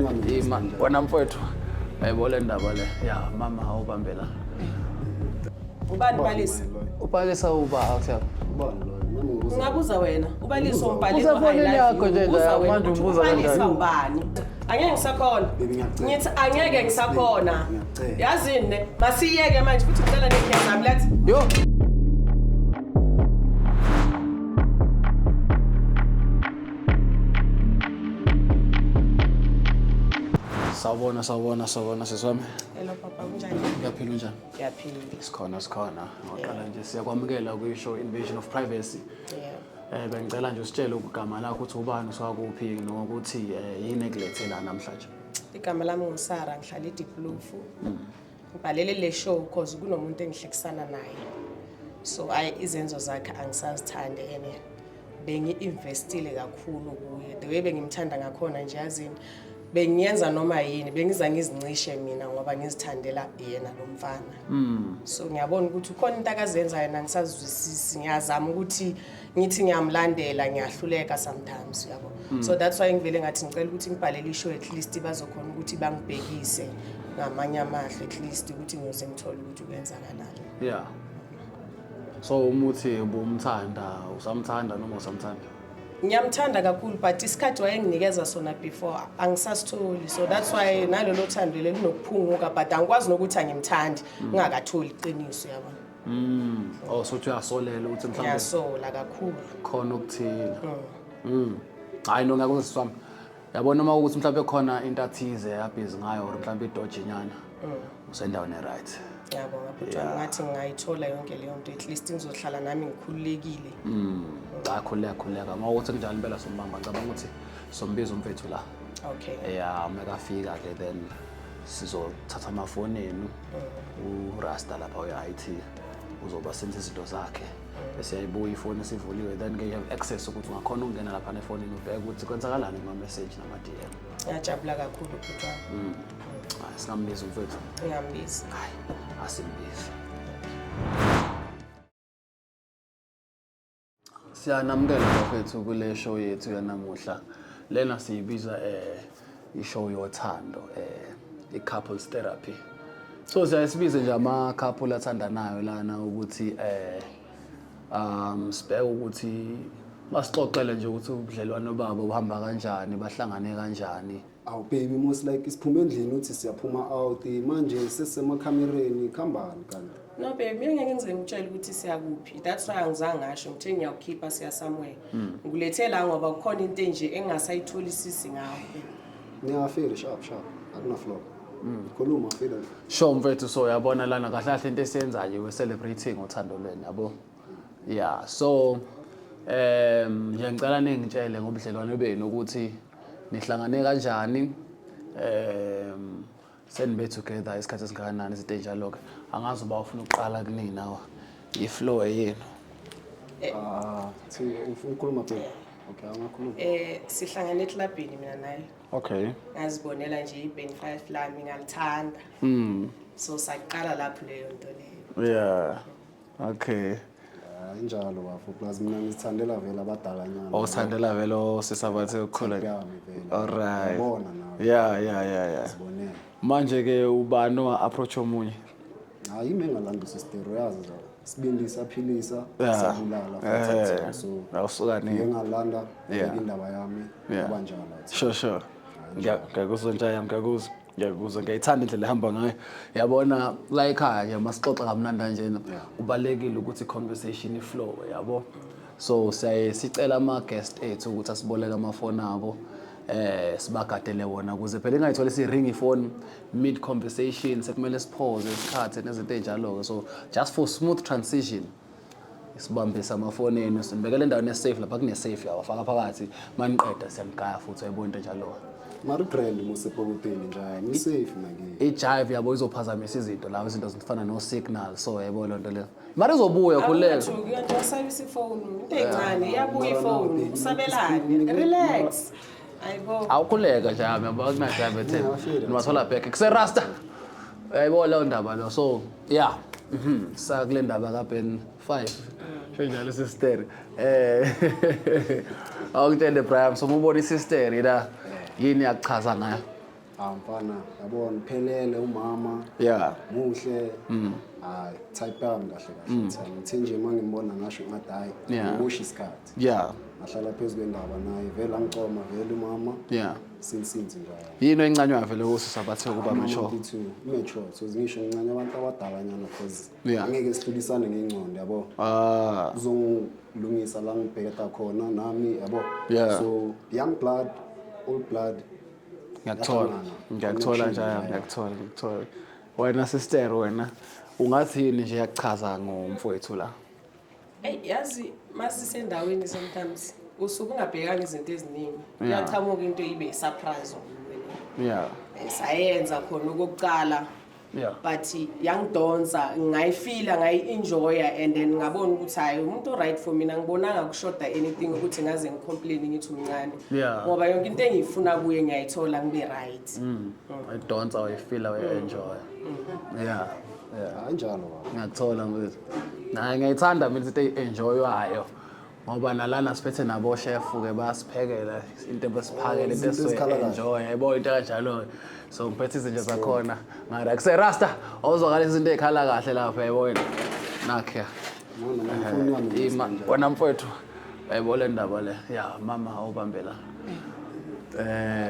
Ingane yami. Ima wena mfowethu. Yayibona le ndaba le. Ya mama awubambe la. Ubani uBalisa? Ubalisa uba out yakho. Ubani loyo? Nami ngibuza. Ungabuza wena. Ubalisa umbhalisa Usefonini yakho nje Buza la, wena manje ukuthi umbuza uBalisa kanjani? ubani? Angeke ngisakhona. Baby, ngiyacela. Ngithi angeke ngisakhona. Ngiyacela. Yazini ne, masiyeke manje futhi ngicela nekhe zami lethi. Yo. Sawubona, sawubona, sawubona sisi wami. Hello papa, kunjani? Uyaphila unjani? Ngiyaphila. Sikhona, sikhona. Ngoqala nje siyakwamukela kwishow Invasion of Privacy. Yeah. Bengicela nje usitshele igama lakho ukuthi ubani uswakuphi nokuthi yini ekulethe la namhlanje. Igama lami nguSara, ngihlala eDiepkloof. Ngibhalele le show cause kunomuntu engihlekisana naye. So ayi izenzo zakhe angisazithandi and bengi-investile kakhulu kuye. The way bengimthanda ngakhona nje yazini bengiyenza noma yini, bengiza ngizincishe mina ngoba ngizithandela yena lo mfana. So ngiyabona ukuthi ukhona into akazenza yena angisazwisisi, ngiyazama ukuthi ngithi ngiyamlandela ngiyahluleka sometimes yabo. So that's why ngivele ngathi ngicela ukuthi ngibhalele ishow at least bazokhona ukuthi bangibhekise ngamanye amahlo at least ukuthi ngiyoze ngithole ukuthi kwenzakalani. Yeah. So umuthi ubumthanda, usamthanda noma usamthanda? Ngiyamthanda kakhulu but isikhathi wayenginikeza sona before angisasitholi, so that's why nalolo thando leli linokuphunguka but angikwazi nokuthi angimthandi ngingakatholi iqiniso yabona. Oh, so uthi uyasolela ukuthi mhlawumbe Ngiyasola kakhulu. khona okuthile. Hayi no ngiyakuzwa sisi wami. Yabona uma ukuthi mhlawumbe khona into athize abhizi ngayo or mhlawumbe idoji nyana. Usendaweni right. Ngiyabonga bhuti wami, ngathi ngingayithola yonke leyo nto at least ngizohlala nami ngikhululekile. Cha khululeka khululeka. Uma ukuthi kunjalo impela sombamba ngicabanga ukuthi sombiza umfethu la. Okay. Yeah, makafika ke then sizothatha amafoni enu. uRasta lapha we-IT uzoba senza izinto zakhe. Bese yayibuya ifoni isivuliwe then ke you have access ukuthi ungakhona ukungena lapha nefonini ubheke ukuthi kwenzakalani kuma-message nama-DM. Ngiyajabula kakhulu bhuti wami. Hayi singambiza umfethu. Ngiyambiza. Hayi asimbizi. Siyanamukela bafethu kule show yethu yanamuhla. Lena siyibiza ishow yothando, i-couples therapy. So siyasibize nje ama couple athandanayo lana ukuthi sibheke ukuthi basixoxele nje ukuthi ubudlelwano babo buhamba kanjani, bahlangane kanjani. Awu baby most like isiphume endlini uthi siyaphuma out manje sesemakhamereni khambani kanti. No baby, mina ngeke ngize ngitshele ukuthi siyakuphi. That's why angizange ngasho ngithe ngiyawukhipha siya somewhere. Ngikulethe la ngoba kukhona into enje engingasayitholisisi ngawe. Ngiyafela sharp sharp akuna flop. Khuluma fela. Sure mfethu, so uyabona lana kahle kahle into esiyenzayo we celebrating uthando lwenu yabo. Yeah, so nje ngicela ningitshele ngobudlelwano benu ukuthi nihlangane kanjani, senibe together isikhathi esingakanani, izinto ey'njalo-ke. Angazi uba ufuna ukuqala kunina i-flow yenu. Thi ufuna ukukhuluma baby? Okay, angakhuluma. Sihlangane eklabhini mina naye. Okay. Ngazibonela nje i-Ben 5 lami ngalithanda. So saqala lapho leyo nto leyo. Yeah. Okay. Injalo bafo, plus mina ngizithandela vele abadala nyana. Awusithandela vele osisabathe ukukhula. Yami vele. All right. Yabona nawe. Yeah. Sibonele. Manje ke ubani owa approach omunye? Hayi ime ngalanda sister uyazi nje. Sibindi saphilisa sabulala futhi so. Awusuka nini? Ngingalanda indaba yami kubanjalo. Sure sure. Ngiyakuzwa nje yami, ngiyakuzwa. Ngiyakuzwa, ngiyayithanda indlela ehamba ngayo. Yabona la ekhaya nje masixoxa kamnandi kanjena. Kubalekile ukuthi conversation iflow yabo. So siyaye sicela ama guest ethu ukuthi asiboleke amafoni abo. Sibagadele wona ukuze phela ingayitholi si ring ifoni mid conversation sekumele sipause isikhathi nezinto ezinjalo ke. So just for smooth transition sibambisa amafoni enu simbekele endaweni esafe lapha kune safe yawafaka phakathi maniqeda siyamgaya futhi uyayibona into enjalo. Mari grand musepokoteni nje ni safe nake. I-jive yabo izophazamisa izinto la, izinto zifana no signal, so yayibona lento leyo. Mari izobuya khuleka. Awungathuki kanti wasabisa ifoni, into encane iyabuya ifoni, usabelane. Relax. Ayibo. Awukhuleka nje yami yabo akuna jive etheni. Nibathola back. Kuse Rasta. Uyayibona leyo ndaba lo. So yeah. Sa kule ndaba ka Ben 5. Sho njalo sister. Awungitshele Brian, so ubona isister la yini yakuchaza ngayo? Ah mfana, yabona phelele umama. Muhle. Hayi, type yami kahle kahle. Ngithe nje uma ngimbona ngasho ngathi hayi, ngimosha isikhathi. Ngahlala phezu kwendaba naye, vele angicoma vele umama. Since njalo. Yini encanywa vele kusisabathe ukuba mature? Mature. So ngisho ngincane abantu abadala nyana because angeke sihlulisane ngengqondo yabo. Uzongilungisa la ngibheketa khona nami yabo. So young blood, old blood. Ngiyakuthola. Ngiyakuthola nje, ngiyakuthola, ngiyakuthola. Wena sister wena ungathini nje yakuchaza ngomfowethu la? Hey yazi masisendaweni sometimes usuke ungabhekanga izinto eziningi. Kuyachamuka into ibe surprise kuwena. Sayenza khona okokuqala. But yangidonsa ngayifila ngayi-enjoya and then ngabona ukuthi hayi umuntu right for mina ngibonanga kushoda anything ukuthi ngaze ngicomplain ngithi umncane. Ngoba yonke into engiyifuna kuye ngiyayithola ngibe right. Ayidonsa wayifila wayi-enjoya. Kanjalo baba. Ngiyakuthola mfethu. Naye ngiyayithanda mina into eyi-enjoywayo. Ngoba nalana siphethe nabo chef ke bayasiphekela into ebesiphakela into esizoyi-enjoy yabo into kanjalo. So ngiphethe izinto zakhona. Ngara kuse Rasta awuzwakala izinto ezikhala kahle lapha yabo wena. Nakhe. Ima wena mfowethu yabo le ndaba le. Ya mama awubambela.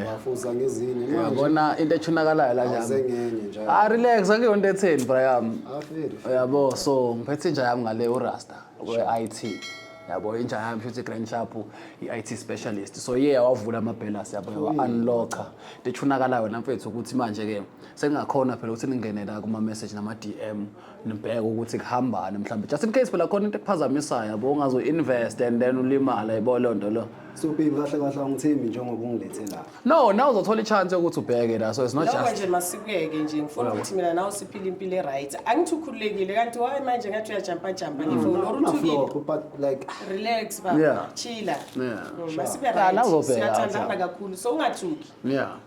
Bafuza ngezinye manje. Yabona into ethunakalayo la nje. Azengenye nje. Ah relax akuyonto etheni Brian. Aferi. Yabo so ngiphethe inja yami ngale uRasta we IT. Yabo inja yami futhi Grand Sharp i-IT specialist. So yeah wavula amabhelas yabo wa unlocka. Lethunakalayo wena mfethu ukuthi manje ke sengingakhona phela ukuthi ningene la kuma message nama DM nibheke ukuthi kuhambani mhlambe just in case phela khona into ekuphazamisayo yabo ungazo invest and then ulimala yabo leyo nto lo. So baby kahle kahle angithembi njengoba ungilethe la. No, now uzothola i-chance yokuthi ubheke la so it's not Lokho just nje masikuyeke nje ngifuna ukuthi mina nawe siphile impilo e-right. Angithi ukhululekile kanti why manje ngathi uyajumpa jumpa ngefoni or uthukile. But like relax baba, chilla. Masibe right. Siyathandana kakhulu so ungathuki.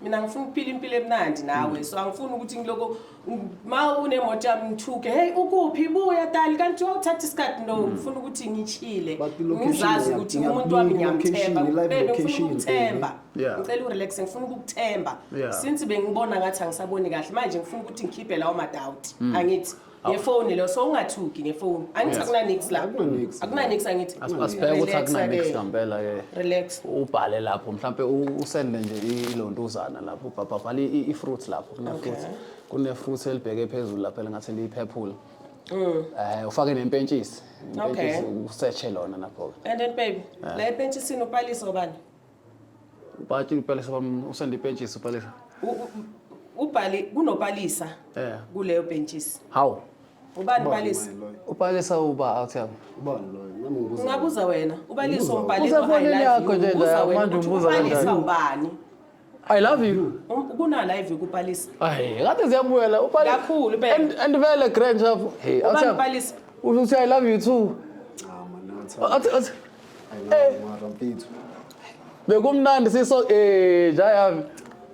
Mina ngifuna ukuphila impilo emnandi nawe so angifuni ukuthi ngiloko ma unemoto yami ngithuke hey ukuphi buya dali kanti wawuthatha isikhathi no ngifuna ukuthi ngichile ngizazi ukuthi umuntu wami ngiyamthemba ngifuna ukuthemba ngicela urelax ngifuna ukukuthemba since bengibona ngathi angisaboni kahle manje ngifuna ukuthi ngikhiphe lawo ma doubt angithi ngefoni lo so ungathuki ngefoni angithi akuna nix la akuna nix angithi asibheke ukuthi akuna nix ngempela ke relax ubhale lapho mhlambe usende nje ilontuzana lapho ubhabhala i-fruit lapho kuna fruit kune fruit elibheke phezulu lapha engathi liyiphepula ufake nempentshisi impentshisi usearche lona lapho and then baby la ipentshisi upalisa ubani ubathi upalisa usende ipentshisi upalisa ubhali kunopalisa kuleyo pentshisi how ubani upalisa upalisa uba out yami ubani loyo nami ngibuza ungabuza wena ubalisa umpalisa usefonini yakho nje manje umbuza kanjani ubani I love you. Kuna live kupalisa. Ay, kade ziyabuyela upalisa. Kakhulu phela. And vele grand chef. Hey, athi upalisa. Uthi I love you too. Ah man, athi athi. Eh, mara mfethu. Bekumnandi siso jaya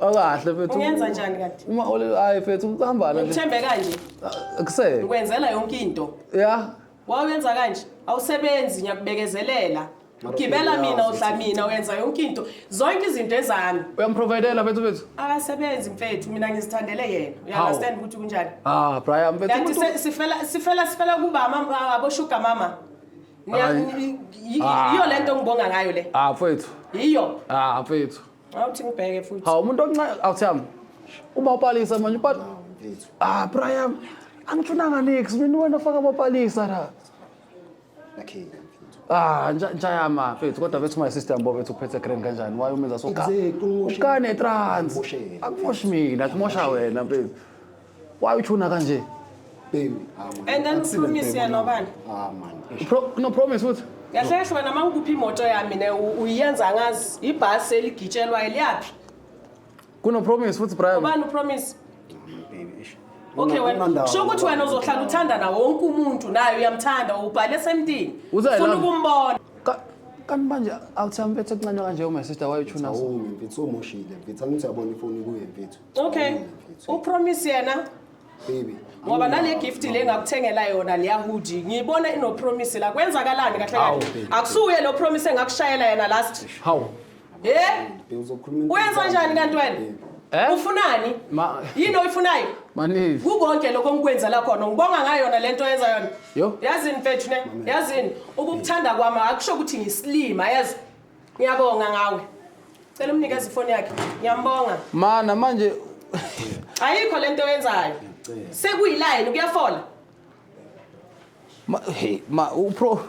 akahle mfethu. Ungenza njani kanti? Uma hayi mfethu uhamba la. Uthembe kanje? Kuse. Ngikwenzela yonke into. Yeah. Wawenza kanje? Awusebenzi ngiyakubekezelela. Gibela mina udla mina wenza yonke into zonke izinto ezami uyamprovidela mfethu mfethu akasebenzi mfethu mina ngizithandele yena you understand ukuthi kunjani ah Brian mfethu kanti sifela kuba abo sugar mama iyo lento ngibonga ngayo le ah mfethu iyo ah mfethu awuthi ngibheke futhi hawu umuntu omncane awuthami uma upalisa manje upalisa ah Brian angithunanga nix mina wena ufaka amapalisa la okay Ah, njayama mfethu kodwa mfethu my sister mbo bethu uphethe grand kanjani why umenza so ukane trans akumoshi mina akumosha wena mfethu why uthuna kanje baby and then promise yena ubani ah man no promise futhi kahle wena mangikuphi imoto yami ne uyenza ngazi ibhasi eligitshelwayo liyaphi kuno promise futhi Brian ubani upromise baby Okay wena sho ukuthi wena uzohlala uthanda na wonke umuntu naye uyamthanda ubhale semntini ufuna ukumbona kanti manje awuthami mfethu ekuncanywa kanje uma sister wayuthuna so mfethu umoshile mfethu angithi uyabona ifoni kuye mfethu okay upromise yena baby ngoba nale gift le ngakuthengela yona leya hoodie ngiyibona ino promise la kwenzakalani kahle kahle akusuye lo promise engakushayela yena last how uyenza njani kanti wena Eh? Ufunani? Ma Yini oyifunayo? Manivi. Kukonke lokho engikwenzela khona ngibonga ngayo yona lento oyenza yona. Yo. Yazini mfethu ne? Yazini ukukuthanda kwami akusho ukuthi ngisilima yazi. Ngiyabonga ngawe. Cela umnikeze ifoni yakhe. Ngiyambonga. Mana manje Ayikho lento oyenzayo. Sekuyiline kuyafola. ma hey ma upro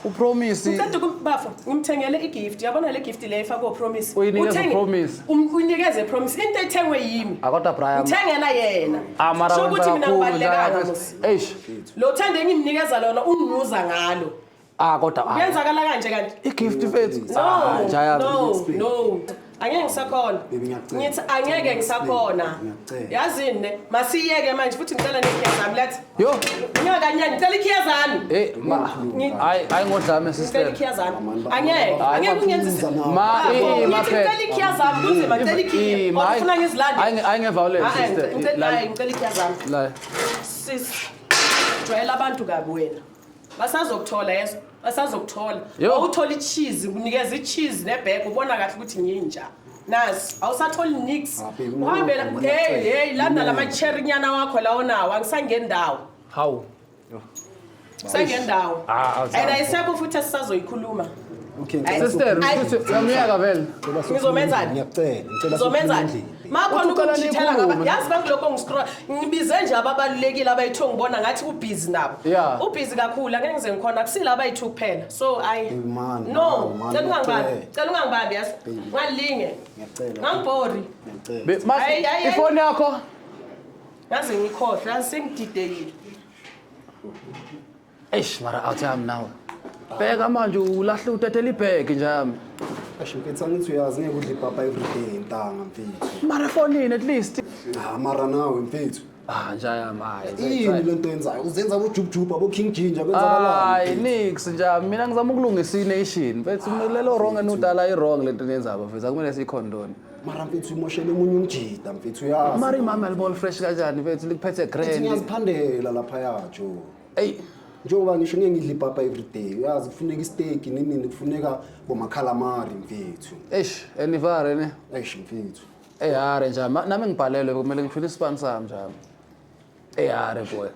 upromise Ngicela ukubafo ngimthengele igift. Yabona le gift le ifakwe upromise. Uyinikeze Uthenge- uPromise? Uyinikeze promise. Into ethengwe yimi. Akodwa Brian. Ngithengela yena. Ah mara Sho wenza ukuthi mina kakhulu ngibalulekanga njalo. mos. Eish. Lo thando engimnikeza lona unginuza ngalo. Ah kodwa ah. Kuyenzakala kanje kanti? I-gift mfethu. No, Ah, njaya. no, no. Angeke ngisakhona. Baby, ngiyacela. Ngithi angeke ngisakhona. Ngiyacela. Yazini ne, masiyeke manje futhi ngicela nekhiya zami letha. Yo. Ngingakanyani, ngicela ikhiya zami. Eh ma hayi hayi ngodlame Ngicela sister. ikhiya zami. Angeke, angeke ungenzise. Ma eh ma Ngithi ngicela ikhiya zami kunzima ngicela ikhiya. Ma Ufuna ngizilande? Hayi hayi ngeviolence Ah, eh, sister. ngicela hayi ngicela ikhiya zami. La. Sis. Jwayela abantu kabi wena. Basazokuthola yeso. Basazokuthola. Yo. Awuthola icheese, nginikeza icheese nebhek ubona kahle ukuthi nginja. Nasi, awusatholi nix. Ah, baby, Uhambela no, hey hey landa no. lama cherry nyana wakho lawo nawo angisangendawo. Hawu. Sangendawo. Ah, awusazi. And ayisekho futhi esisazoyikhuluma. Okay, Ayi. Sister, Ayi. futhi uyamyeka vele. Ngizomenzani? Ngiyacela, ngicela Ngizomenzani? sokhuluma endlini. Makhona Uthi ucela ukungijithela nikhulume. ngaba yazi bangilokho ngiscroll ngibize nje ababalulekile abayithu ngibona ngathi ubusy nabo. Yeah. Ubusy kakhulu angeke ngize ngikhona akusila abayithu kuphela. So I Baby, man, No, man, man, cela ungangibambi. ngiyacela. Cela ungangibambi yazi. Baby. Ngalinge. Ngiyacela. Ngangibhori. Ngiyacela. Be- ma Hayi, hayi, hayi. ifoni yakho. Ngaze ngikhohlwe, yazi sengididekile. Eish mara out yami nawe. Bheka manje ulahle utetela ibhegi nje yami. Eish, mfethu angithi uyazi ngeke udle ipapa every day ntanga mfethu. Mara efonini at least. Ah mara nawe mfethu. Ah nje yami hayi. Yini lento yenzayo? Uzenza bojubujubu abo King Ginger Hayi kwenzakalani? nix nje mina ngizama ukulungisa i-nation. Mfethu lelo wrong enudala i-wrong lento eniyenzayo mfethu akumele siyikhondone. Mara mfethu umoshele omunye umjida mfethu uyazi. Mara imama alibol fresh kanjani mfethu likuphethe Mfethu grand. ngiyaziphandela laphaya Jo. Ey Njengoba ngisho ngeke ngidle ipapa every day. Uyazi kufuneka isteak nini kufuneka bomakhalamari mfethu. eish enivare ne. Eish mfethu. Eyare nje nami ngibhalelwe kumele ngifile isipani sami nje. Eyare boy.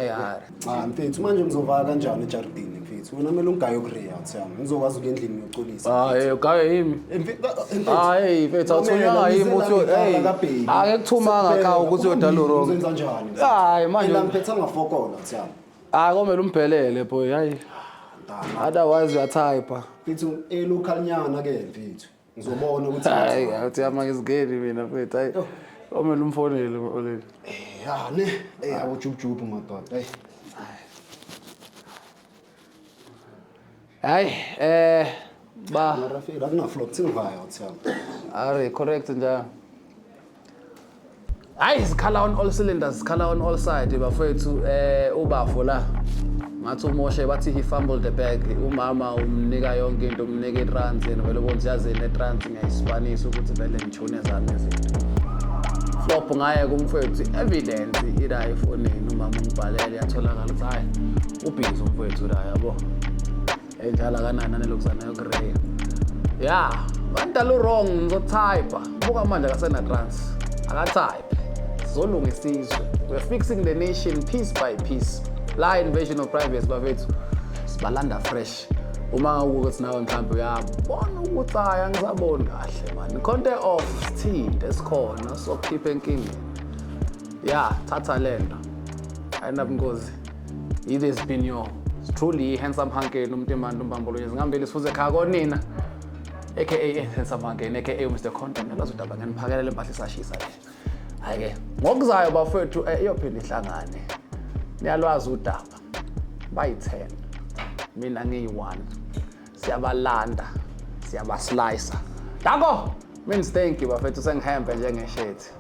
Eyare. Cha mfethu manje ngizovaka kanjani ejardini mfethu? Wena kumele ungaye ukureya uthi yami. Ngizokwazi ukuya endlini ngiyocolisa. Hayi ugaye yimi. Mfethu. Hayi mfethu awuthunyanga yimi uthi hey. Akekuthumanga kha ukuthi uyodala wrong. Uzenza njani? Hayi manje Mina ngiphethe ngafokola uthi yami. hayi komele umbhelele boy hayi. Ntanga. Otherwise uyatype. Mfethu elocal nyana ke mfethu. Ngizobona ukuthi Hayi awuthi yami ngizingeni mina mfethu hayi. Komele umfonele oleli. Ya ne. Eh awujubujubu madoda. Hey. Hayi ba Mara fela akuna flop singivaya uthi yami. Ari correct nje. Hayi sikhala on all cylinders, sikhala on all side bafethu ubafo la. Ngathi umoshe bathi he fumbled the bag. Umama umnika yonke into, umnika itrans yena vele ubona yazi le trans ngiyayispanisa ukuthi vele ngithune zami izinto. Flop ngaye kumfethu evidence ila efonini umama ungibhalele yatholakala ukuthi hayi ubhizi umfethu la yabo. Enjala kanani nelokuzana yokureya. Yeah, bantu wrong ngizotype. Buka manje akasena trans. Akatype. Sizolungisa izwe. We're fixing the nation piece by piece. La invasion of privacy bafethu. Sibalanda fresh. Uma ukuthi nawe mhlawumbe uyabona ukuthi hayi angisaboni kahle man. Content off sithinte esikhona sokukhipha enkingeni. Yeah, thatha lento. Ayinabungozi. It has been your truly handsome Hankeni umntimandi umbambolo ngihambile sifuze ekhaya konina. AKA handsome Hankeni AKA Mr Content nalazo daba ngiphakele impahla isashisa le. Hayi ke ngokuzayo bafethu iyophinda ihlangane. Niyalwazi udaba. Bayi-10. Mina ngiyi-1. Siyabalanda, siyabaslicer. Danko! Means thank you bafethu sengihembe njengeshethi.